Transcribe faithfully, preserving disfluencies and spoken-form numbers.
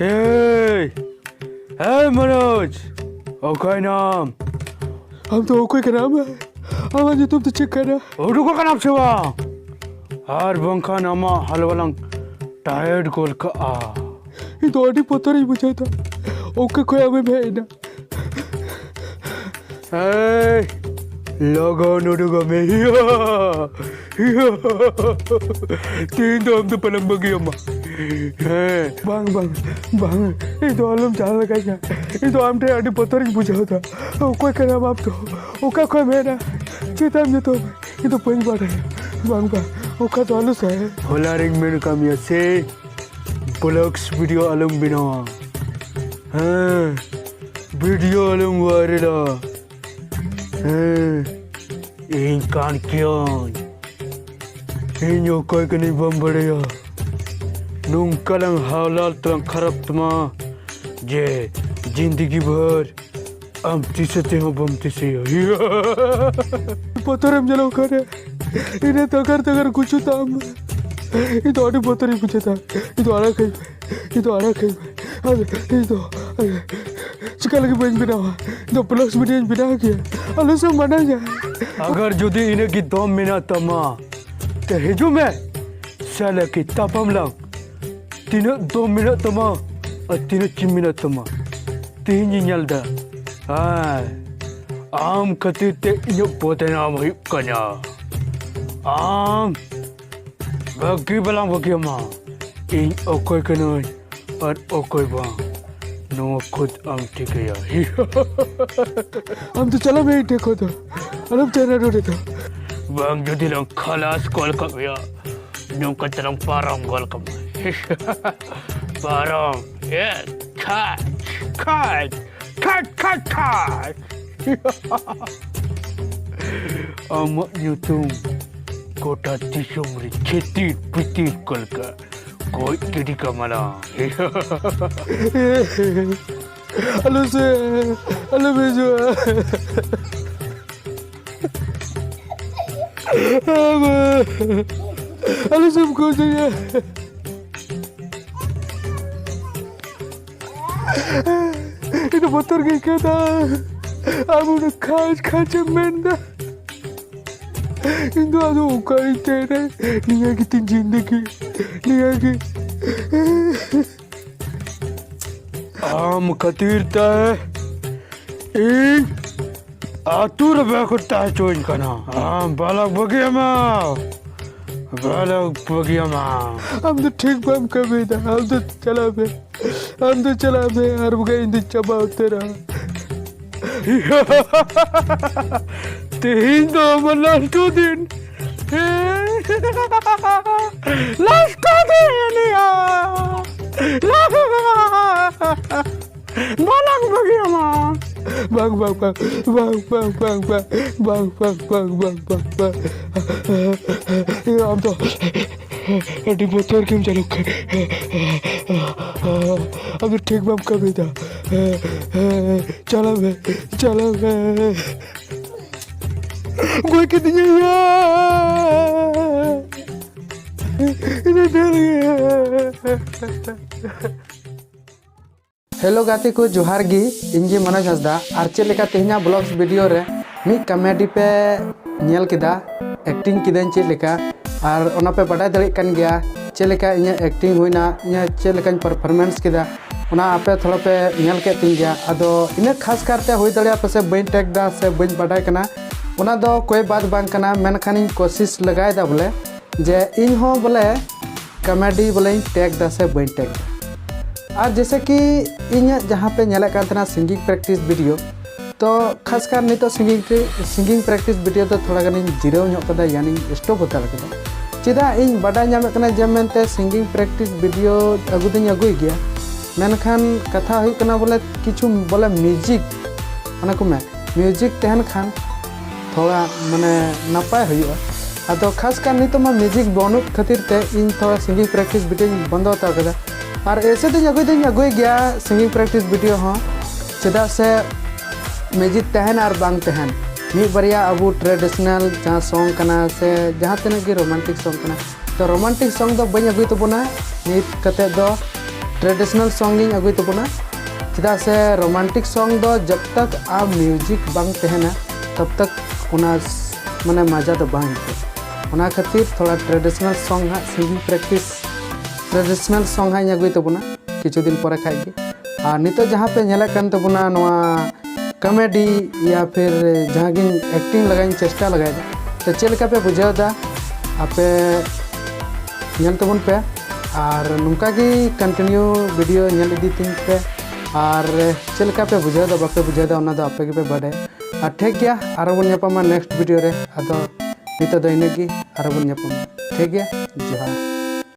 ᱮᱭ, ᱮᱭ ᱢᱚᱱᱳᱡᱽ, ᱚᱠᱚᱭ ᱱᱟᱢ? ᱟᱢ ᱫᱚ ᱚᱠᱚᱭ ᱠᱟᱱᱟᱢ? ᱟᱢᱟᱜ ᱧᱩᱛᱩᱢ ᱫᱚ ᱪᱮᱫ ᱠᱟᱱᱟ? ᱩᱰᱩᱠᱚᱜ ᱠᱟᱱᱟᱢ ᱥᱮ ᱵᱟᱝ? ᱟᱨ ᱵᱟᱝᱠᱷᱟᱱ ᱟᱢᱟᱜ ᱦᱟᱞᱣᱟ ᱞᱟᱝ ᱴᱟᱭᱮᱰ ᱜᱚᱞ ᱠᱟᱜᱼᱟ᱾ ᱤᱧ ᱫᱚ ᱟᱹᱰᱤ ᱵᱚᱛᱚᱨᱤᱧ ᱵᱩᱡᱷᱟᱹᱣ ᱮᱫᱟ᱾ ᱚᱠᱟ ᱠᱷᱚᱱ ᱟᱢᱮᱢ ᱦᱮᱡ ᱮᱱᱟ? ᱮᱭ, ᱞᱚᱜᱚᱱ ᱩᱰᱩᱠᱚᱜ ᱢᱮ᱾ ᱛᱮᱦᱮᱧ ᱫᱚ ᱟᱢ ᱫᱚ ᱯᱟᱞᱮᱢ ᱵᱟᱹᱜᱤᱭᱟᱢᱟ᱾ ᱦᱮᱸ᱾ ᱵᱟᱝ, ᱵᱟᱝ, ᱵᱟᱝ᱾ ᱤᱧ ᱫᱚ ᱟᱞᱚᱢ ᱡᱟᱦᱟᱸ ᱞᱮᱠᱟᱧᱟ᱾ ᱤᱧ ᱫᱚ ᱟᱢ ᱴᱷᱮᱱ ᱟᱹᱰᱤ ᱵᱚᱛᱚᱨᱤᱧ ᱵᱩᱡᱷᱟᱹᱣ ᱮᱫᱟ᱾ ᱚᱠᱚᱭ ᱠᱟᱱᱟᱢ ᱟᱢ ᱫᱚ? ᱚᱠᱟ ᱠᱷᱚᱱ ᱮᱢ ᱦᱮᱡ ᱮᱱᱟ? ᱪᱮᱫ ᱛᱟᱢ ᱧᱩᱛᱩᱢ? ᱤᱧ ᱫᱚ ᱵᱟᱹᱧ ᱵᱟᱰᱟᱭᱟ᱾ ᱵᱟᱝ, ᱵᱟᱝ, ᱚᱱᱠᱟ ᱫᱚ ᱟᱞᱚ ᱥᱟᱭ᱾ ᱦᱚᱞᱟ ᱨᱤᱧ ᱢᱮᱱ ᱠᱟᱜ ᱢᱮᱭᱟ ᱥᱮ, ᱵᱞᱚᱜᱥ ᱵᱷᱤᱰᱤᱭᱳ ᱟᱞᱚᱢ ᱵᱮᱱᱟᱣᱟ᱾ ᱦᱮᱸ, ᱵᱷᱤᱰᱤᱭᱳ ᱟᱞᱚᱢ ᱵᱷᱟᱭᱨᱟᱞᱟ᱾ ᱦᱮᱸ, ᱤᱧ ᱠᱟᱱ ᱜᱤᱭᱟᱹᱧ᱾ ᱤᱧ ᱚᱠᱚᱭ ᱠᱟᱹᱱᱟᱹᱧ ᱵᱟᱢ ᱵᱟᱲᱟᱭᱟ? ᱱᱚᱝᱠᱟ ᱞᱟᱝ ᱦᱟᱞᱟᱛ ᱞᱟᱝ ᱠᱷᱟᱨᱟᱯ ᱛᱟᱢᱟ ᱡᱮ ᱡᱤᱱᱫᱮᱜᱤ ᱵᱷᱳᱨ ᱟᱢ ᱫᱤᱥᱟᱹ ᱛᱮᱦᱚᱸ ᱵᱟᱢ ᱫᱤᱥᱟᱹᱭᱟ᱾ ᱵᱚᱛᱚᱨᱮᱢ ᱧᱮᱞᱚᱜ ᱠᱟᱱᱟ᱾ ᱤᱱᱟᱹ ᱛᱟᱜᱟᱨ ᱛᱟᱜᱟᱨ ᱜᱩᱪᱩ ᱛᱟᱢ᱾ ᱤᱧ ᱫᱚ ᱟᱹᱰᱤ ᱵᱚᱛᱚᱨᱤᱧ ᱵᱩᱡᱷᱟᱹᱣ ᱫᱟ᱾ ᱤᱧ ᱫᱚ ᱟᱲᱟᱜ ᱠᱟᱹᱧ ᱢᱮ᱾ ᱤᱧ ᱫᱚ ᱟᱲᱟᱜ ᱠᱟᱹᱧ ᱢᱮ᱾ ᱟᱨ ᱤᱧ ᱫᱚ ᱪᱤᱠᱟ ᱞᱟᱹᱜᱤᱫ ᱵᱟᱹᱧ ᱵᱮᱱᱟᱣᱟ? ᱤᱧ ᱫᱚ ᱵᱞᱚᱜᱥ ᱵᱷᱤᱰᱤᱭᱳᱧ ᱵᱮᱱᱟᱣ ᱜᱮᱭᱟ᱾ ᱟᱞᱚ ᱥᱮᱢ ᱢᱟᱱᱟᱧᱟ᱾ ᱟᱜᱟᱨ ᱡᱩᱫᱤ ᱤᱱᱟᱹᱜ ᱜᱮ ᱫᱚᱢ ᱢᱮᱱᱟᱜ ᱛᱟᱢᱟ, ᱛᱮ ᱦᱤᱡᱩᱜ ᱢᱮ᱾ ᱥᱟᱞᱟ ᱠᱤ ᱛᱟᱯᱟᱢ ᱞᱟᱝ᱾ ᱛᱤᱱᱟᱹᱜ ᱫᱚᱢ ᱢᱮᱱᱟᱜ ᱛᱟᱢᱟ ᱟᱨ ᱛᱤᱱᱟᱹᱜ ᱪᱤᱢ ᱢᱮᱱᱟᱜ ᱛᱟᱢᱟ, ᱛᱮᱦᱮᱧ ᱤᱧ ᱧᱮᱞ ᱫᱟ᱾ ᱦᱮᱸ, ᱟᱢ ᱠᱷᱟᱹᱛᱤᱨ ᱛᱮ ᱤᱧᱟᱹᱜ ᱵᱚᱫᱱᱟᱢ ᱦᱩᱭᱩᱜ ᱠᱟᱱᱟ᱾ ᱟᱢ ᱵᱷᱟᱹᱜᱤ ᱵᱟᱞᱟᱝ ᱵᱷᱟᱹᱜᱤᱭᱟᱢᱟ᱾ ᱤᱧ ᱚᱠᱚᱭ ᱠᱟᱹᱱᱟᱹᱧ ᱟᱨ ᱚᱠᱚᱭ ᱵᱟᱝ, ᱱᱚᱣᱟ ᱠᱷᱩᱫ ᱟᱢ ᱴᱷᱤᱠᱟᱹᱭᱟ᱾ ᱟᱢ ᱫᱚ ᱪᱟᱞᱟᱜ ᱢᱮ ᱤᱧ ᱴᱷᱮᱱ ᱠᱷᱚᱱ ᱫᱚ᱾ ᱟᱞᱚᱢ ᱛᱟᱦᱮᱱᱟ ᱱᱚᱰᱮ ᱫᱚ᱾ ᱵᱟᱝ ᱡᱩᱫᱤ ᱞᱟᱝ ᱠᱷᱟᱞᱟᱥ ᱜᱚᱞ ᱠᱟᱜ ᱢᱮᱭᱟ, ᱱᱚᱝᱠᱟ ᱛᱮᱞᱟᱝ ᱯᱟᱨᱚᱢ ᱜᱚᱞ ᱠᱟᱜ ᱢᱮ᱾ ᱯᱟᱨᱚᱢ᱾ ᱮ, ᱠᱷᱟᱪ, ᱠᱷᱟᱪ, ᱠᱷᱟᱪ, ᱠᱷᱟᱪ, ᱠᱷᱟᱪ᱾ ᱟᱢᱟᱜ ᱧᱩᱛᱩᱢ ᱜᱚᱴᱟ ᱫᱤᱥᱚᱢ ᱨᱮ ᱪᱷᱤᱛᱤᱨ ᱵᱤᱛᱤᱨ ᱜᱚᱞ ᱠᱟᱜ᱾ ᱜᱚᱡ ᱜᱤᱰᱤ ᱠᱟᱢᱟᱞᱟᱝ᱾ ᱟᱞᱚ ᱥᱮ, ᱟᱞᱚᱢ ᱦᱤᱡᱩᱜᱼᱟ᱾ ᱟᱞᱚ ᱥᱮᱢ ᱜᱚᱡᱤᱧᱟ᱾ ᱤᱧ ᱫᱚ ᱵᱚᱛᱚᱨ ᱜᱮ ᱟᱹᱭᱠᱟᱹᱣ ᱫᱟ᱾ ᱟᱢ ᱩᱱᱟᱹᱜ ᱠᱷᱟᱪ ᱠᱷᱟᱪ ᱮᱢ ᱢᱮᱱ ᱫᱟ᱾ ᱤᱧ ᱫᱚ ᱟᱫᱚ ᱚᱠᱟᱨᱤᱧ ᱛᱟᱦᱮᱱᱟ? ᱱᱤᱭᱟᱹ ᱜᱮᱛᱤᱧ ᱡᱤᱱᱫᱮᱜᱤ, ᱱᱤᱭᱟᱹ ᱜᱮ᱾ ᱟᱢ ᱠᱷᱟᱹᱛᱤᱨ ᱛᱮ ᱤᱧ ᱟᱹᱛᱩ ᱨᱮ ᱵᱟᱠᱚ ᱛᱟᱦᱮᱸ ᱦᱚᱪᱚᱧ ᱠᱟᱱᱟ᱾ ᱟᱢ ᱵᱟᱞᱚᱠ ᱵᱟᱹᱜᱤᱭᱟᱢᱟ, ᱵᱟᱞᱚᱠ ᱵᱟᱹᱜᱤᱭᱟᱢᱟ᱾ ᱟᱢ ᱫᱚ ᱴᱷᱤᱠ ᱵᱟᱢ ᱠᱟᱹᱢᱤᱭᱮᱫᱟ᱾ ᱟᱢ ᱫᱚ ᱪᱟᱞᱟᱜ ᱢᱮ, ᱟᱢ ᱫᱚ ᱪᱟᱞᱟᱜ ᱢᱮ, ᱟᱨ ᱵᱟᱠᱷᱟᱡ ᱤᱧ ᱫᱚᱧ ᱪᱟᱵᱟ ᱩᱛᱟᱹᱨᱟ᱾ ᱛᱮᱦᱮᱧ ᱫᱚ ᱟᱢᱟᱜ ᱞᱟᱥᱴ ᱫᱤᱱ᱾ ᱞᱟᱥᱴ ᱫᱤᱱ ᱭᱟ᱾ ᱵᱟᱞᱟᱝ ᱵᱟᱹᱜᱤᱭᱟᱢᱟ᱾ ᱵᱟᱝ, ᱵᱟᱝ, ᱵᱟᱝ᱾ ᱟᱢ ᱫᱚ ᱟᱹᱰᱤ ᱵᱚᱛᱚᱨ ᱜᱮᱢ ᱪᱟᱹᱞᱩᱜ ᱠᱟᱱ᱾ ᱟᱢ ᱫᱚ ᱴᱷᱤᱠ ᱵᱟᱢ ᱠᱟᱹᱢᱤᱭᱮᱫᱟ᱾ ᱪᱟᱞᱟᱜ ᱢᱮ, ᱪᱟᱞᱟᱜ ᱢᱮ᱾ ᱜᱚᱡ ᱠᱤᱫᱤᱧᱟᱭ ᱭᱟ᱾ ᱤᱱᱟᱹ ᱰᱷᱮᱨ ᱜᱮ᱾ ᱦᱮᱞᱳ ᱜᱟᱛᱮ ᱠᱚ, ᱡᱚᱦᱟᱨ ᱜᱮ᱾ ᱤᱧ ᱜᱮ ᱢᱚᱱᱳᱡᱽ ᱦᱟᱸᱥᱫᱟ᱾ ᱟᱨ ᱪᱮᱫ ᱞᱮᱠᱟ ᱛᱮᱦᱮᱧᱟᱜ ᱵᱞᱚᱜᱥ ᱵᱷᱤᱰᱤᱭᱳ ᱨᱮ ᱢᱤᱫ ᱠᱚᱢᱮᱰᱤ ᱯᱮ ᱧᱮᱞ ᱠᱮᱫᱟ, ᱮᱠᱴᱤᱝ ᱠᱤᱫᱟᱹᱧ ᱪᱮᱫ ᱞᱮᱠᱟ, ᱟᱨ ᱚᱱᱟ ᱯᱮ ᱵᱟᱰᱟᱭ ᱫᱟᱲᱮᱭᱟᱜ ᱠᱟᱱ ᱜᱮᱭᱟ ᱪᱮᱫ ᱞᱮᱠᱟ ᱤᱧᱟᱹᱜ ᱮᱠᱴᱤᱝ ᱦᱩᱭᱱᱟ, ᱤᱧᱟᱹᱜ ᱪᱮᱫ ᱞᱮᱠᱟᱧ ᱯᱟᱨᱯᱷᱚᱨᱢᱮᱱᱥ ᱠᱮᱫᱟ, ᱚᱱᱟ ᱟᱯᱮ ᱛᱷᱚᱲᱟ ᱯᱮ ᱧᱮᱞ ᱠᱮᱫ ᱛᱤᱧ ᱜᱮᱭᱟ᱾ ᱟᱫᱚ ᱤᱱᱟᱹᱜ ᱠᱷᱟᱥ ᱠᱟᱨᱛᱮ ᱦᱩᱭ ᱫᱟᱲᱮᱭᱟᱜᱼᱟ ᱯᱟᱥᱮᱡ ᱵᱟᱹᱧ ᱴᱮᱠ ᱫᱟ ᱥᱮ ᱵᱟᱹᱧ ᱵᱟᱰᱟᱭ ᱠᱟᱱᱟ, ᱚᱱᱟ ᱫᱚ ᱠᱳᱭ ᱵᱟᱛ ᱵᱟᱝ ᱠᱟᱱᱟ, ᱢᱮᱱᱠᱷᱟᱱᱤᱧ ᱠᱳᱥᱤᱥ ᱞᱮᱜᱟᱭᱮᱫᱟ ᱵᱚᱞᱮ ᱡᱮ ᱤᱧ ᱦᱚᱸ ᱵᱚᱞᱮ ᱠᱚᱢᱮᱰᱤ ᱵᱚᱞᱮᱧ ᱴᱮᱠ ᱫᱟ ᱥᱮ ᱵᱟᱹᱧ ᱴᱮᱠ ᱫᱟ᱾ ᱟᱨ ᱡᱮᱥᱮ ᱠᱤ ᱤᱧᱟᱹᱜ ᱡᱟᱦᱟᱸ ᱯᱮ ᱧᱮᱞᱮᱫ ᱠᱟᱱ ᱛᱟᱦᱮᱱᱟ ᱥᱤᱝᱜᱤᱝ ᱯᱨᱮᱠᱴᱤᱥ ᱵᱷᱤᱰᱤᱭᱳ, ᱛᱚ ᱠᱷᱟᱥ ᱠᱟᱨ ᱱᱤᱛᱚᱜ ᱥᱤᱝᱜᱤᱝ, ᱥᱤᱝᱜᱤᱝ ᱯᱨᱮᱠᱴᱤᱥ ᱵᱷᱤᱰᱤᱭᱳ ᱫᱚ ᱛᱷᱚᱲᱟ ᱜᱟᱱᱤᱧ ᱡᱤᱨᱟᱹᱣ ᱧᱚᱜ ᱠᱟᱫᱟ, ᱭᱟᱱᱤᱧ ᱥᱴᱚᱯ ᱦᱟᱛᱟᱲ ᱠᱟᱫᱟ᱾ ᱪᱮᱫᱟᱜ, ᱤᱧ ᱵᱟᱰᱟᱭ ᱧᱟᱢᱮᱫ ᱠᱟᱱᱟ ᱡᱮ ᱢᱮᱱᱛᱮ ᱥᱤᱝᱜᱤᱝ ᱯᱨᱮᱠᱴᱤᱥ ᱵᱷᱤᱰᱤᱭᱳ ᱟᱹᱜᱩ ᱫᱚᱧ ᱟᱹᱜᱩᱭ ᱜᱮᱭᱟ, ᱢᱮᱱᱠᱷᱟᱱ ᱠᱟᱛᱷᱟ ᱦᱩᱭᱩᱜ ᱠᱟᱱᱟ ᱵᱚᱞᱮ ᱠᱤᱪᱷᱩ ᱵᱚᱞᱮ ᱢᱤᱣᱡᱤᱠ, ᱚᱱᱟ ᱠᱚ ᱢᱮ ᱢᱤᱣᱡᱤᱠ ᱛᱟᱦᱮᱱ ᱠᱷᱟᱱ ᱛᱷᱚᱲᱟ ᱢᱟᱱᱮ ᱱᱟᱯᱟᱭ ᱦᱩᱭᱩᱜᱼᱟ᱾ ᱟᱫᱚ ᱠᱷᱟᱥ ᱠᱟᱨ ᱱᱤᱛᱚᱜ ᱢᱟ ᱢᱤᱣᱡᱤᱠ ᱵᱟᱹᱱᱩᱜ ᱠᱷᱟᱹᱛᱤᱨ ᱛᱮ ᱤᱧ ᱛᱷᱚᱲᱟ ᱥᱤᱝᱜᱤᱝ ᱯᱨᱮᱠᱴᱤᱥ ᱵᱷᱤᱰᱤᱭᱳᱧ ᱵᱚᱱᱫᱚ ᱦᱟᱛᱟᱲ ᱠᱮᱫᱟ᱾ ᱟᱨ ᱮᱥᱮ ᱫᱚᱧ ᱟᱹᱜᱩᱭ ᱫᱚᱧ ᱟᱹᱜᱩᱭ ᱜᱮᱭᱟ ᱥᱤᱝᱜᱤᱝ ᱯᱨᱮᱠᱴᱤᱥ ᱵᱷᱤᱰᱤᱭᱳ ᱦᱚᱸ, ᱪᱮᱫᱟᱜ ᱥᱮ ᱢᱤᱣᱡᱤᱠ ᱛᱟᱦᱮᱱ ᱟᱨ ᱵᱟᱝ ᱛᱟᱦᱮᱱ, ᱢᱤᱫ ᱵᱟᱨᱭᱟ ᱟᱵᱚ ᱴᱨᱮᱰᱤᱥᱚᱱᱟᱞ ᱡᱟᱦᱟᱸ ᱥᱚᱝ ᱠᱟᱱᱟ ᱥᱮ ᱡᱟᱦᱟᱸ ᱛᱤᱱᱟᱹᱜ ᱜᱮ ᱨᱳᱢᱟᱱᱴᱤᱠ ᱥᱚᱝ ᱠᱟᱱᱟ, ᱛᱚ ᱨᱳᱢᱟᱱᱴᱤᱠ ᱥᱚᱝ ᱫᱚ ᱵᱟᱹᱧ ᱟᱹᱜᱩᱭ ᱛᱟᱵᱚᱱᱟ, ᱱᱤᱛ ᱠᱟᱛᱮᱫ ᱫᱚ ᱴᱨᱮᱰᱤᱥᱚᱱᱟᱞ ᱥᱚᱝ ᱜᱤᱧ ᱟᱹᱜᱩᱭ ᱛᱟᱵᱚᱱᱟ᱾ ᱪᱮᱫᱟᱜ ᱥᱮ ᱨᱳᱢᱟᱱᱴᱤᱠ ᱥᱚᱝ ᱫᱚ ᱡᱚᱵ ᱛᱚᱠ ᱟᱢ ᱢᱤᱭᱩᱡᱤᱠ ᱵᱟᱝ ᱛᱟᱦᱮᱱᱟ, ᱛᱚᱵ ᱛᱚᱠ ᱚᱱᱟ ᱢᱟᱱᱮ ᱢᱟᱡᱟ ᱫᱚ ᱵᱟᱝ ᱟᱹᱭᱠᱟᱹᱜᱼᱟ᱾ ᱚᱱᱟ ᱠᱷᱟᱹᱛᱤᱨ ᱛᱷᱚᱲᱟ ᱴᱨᱮᱰᱤᱥᱚᱱᱟᱞ ᱥᱚᱝ ᱦᱟᱸᱜ ᱥᱤᱝᱜᱤᱝ ᱯᱨᱮᱠᱴᱤᱥ, ᱴᱨᱮᱰᱤᱥᱚᱱᱟᱞ ᱥᱚᱝ ᱦᱟᱸᱜ ᱤᱧ ᱟᱹᱜᱩᱭ ᱛᱟᱵᱚᱱᱟ ᱠᱤᱪᱷᱩ ᱫᱤᱱ ᱯᱚᱨᱮ ᱠᱷᱟᱡ ᱜᱮ᱾ ᱟᱨ ᱱᱤᱛᱚᱜ ᱡᱟᱦᱟᱸ ᱯᱮ ᱧᱮᱞᱮᱫ ᱠᱟᱱ ᱛᱟᱵᱚᱱᱟ ᱱᱚᱣᱟ ᱠᱚᱢᱮᱰᱤ ᱭᱟ ᱯᱷᱤᱨ ᱡᱟᱦᱟᱸ ᱜᱤᱧ ᱮᱠᱴᱤᱝ ᱞᱟᱜᱟᱧ ᱪᱮᱥᱴᱟ ᱞᱟᱜᱟᱭᱮᱫᱟ, ᱛᱚ ᱪᱮᱫ ᱞᱮᱠᱟ ᱯᱮ ᱵᱩᱡᱷᱟᱹᱣ ᱮᱫᱟ ᱟᱯᱮ? ᱧᱮᱞ ᱛᱟᱵᱚᱱ ᱯᱮ ᱟᱨ ᱱᱚᱝᱠᱟ ᱜᱮ ᱠᱚᱱᱴᱤᱱᱤᱭᱩ ᱵᱷᱤᱰᱤᱭᱳ ᱧᱮᱞ ᱤᱫᱤ ᱛᱤᱧ ᱯᱮ᱾ ᱟᱨ ᱪᱮᱫ ᱞᱮᱠᱟ ᱯᱮ ᱵᱩᱡᱷᱟᱹᱣ ᱮᱫᱟ ᱵᱟᱯᱮ ᱵᱩᱡᱷᱟᱹᱣ ᱮᱫᱟ ᱚᱱᱟ ᱫᱚ ᱟᱯᱮ ᱜᱮᱯᱮ ᱵᱟᱰᱟᱭᱟ᱾ ᱟᱨ ᱴᱷᱤᱠ ᱜᱮᱭᱟ, ᱟᱨᱚ ᱵᱚᱱ ᱧᱟᱯᱟᱢᱟ ᱱᱮᱠᱥᱴ ᱵᱷᱤᱰᱤᱭᱳ ᱨᱮ᱾ ᱟᱫᱚ ᱱᱤᱛᱚᱜ ᱫᱚ ᱤᱱᱟᱹᱜ ᱜᱮ, ᱟᱨᱚ ᱵᱚᱱ ᱧᱟᱯᱟᱢᱟ᱾ ᱴᱷᱤᱠ ᱜᱮᱭᱟ, ᱡᱚᱦᱟᱨ᱾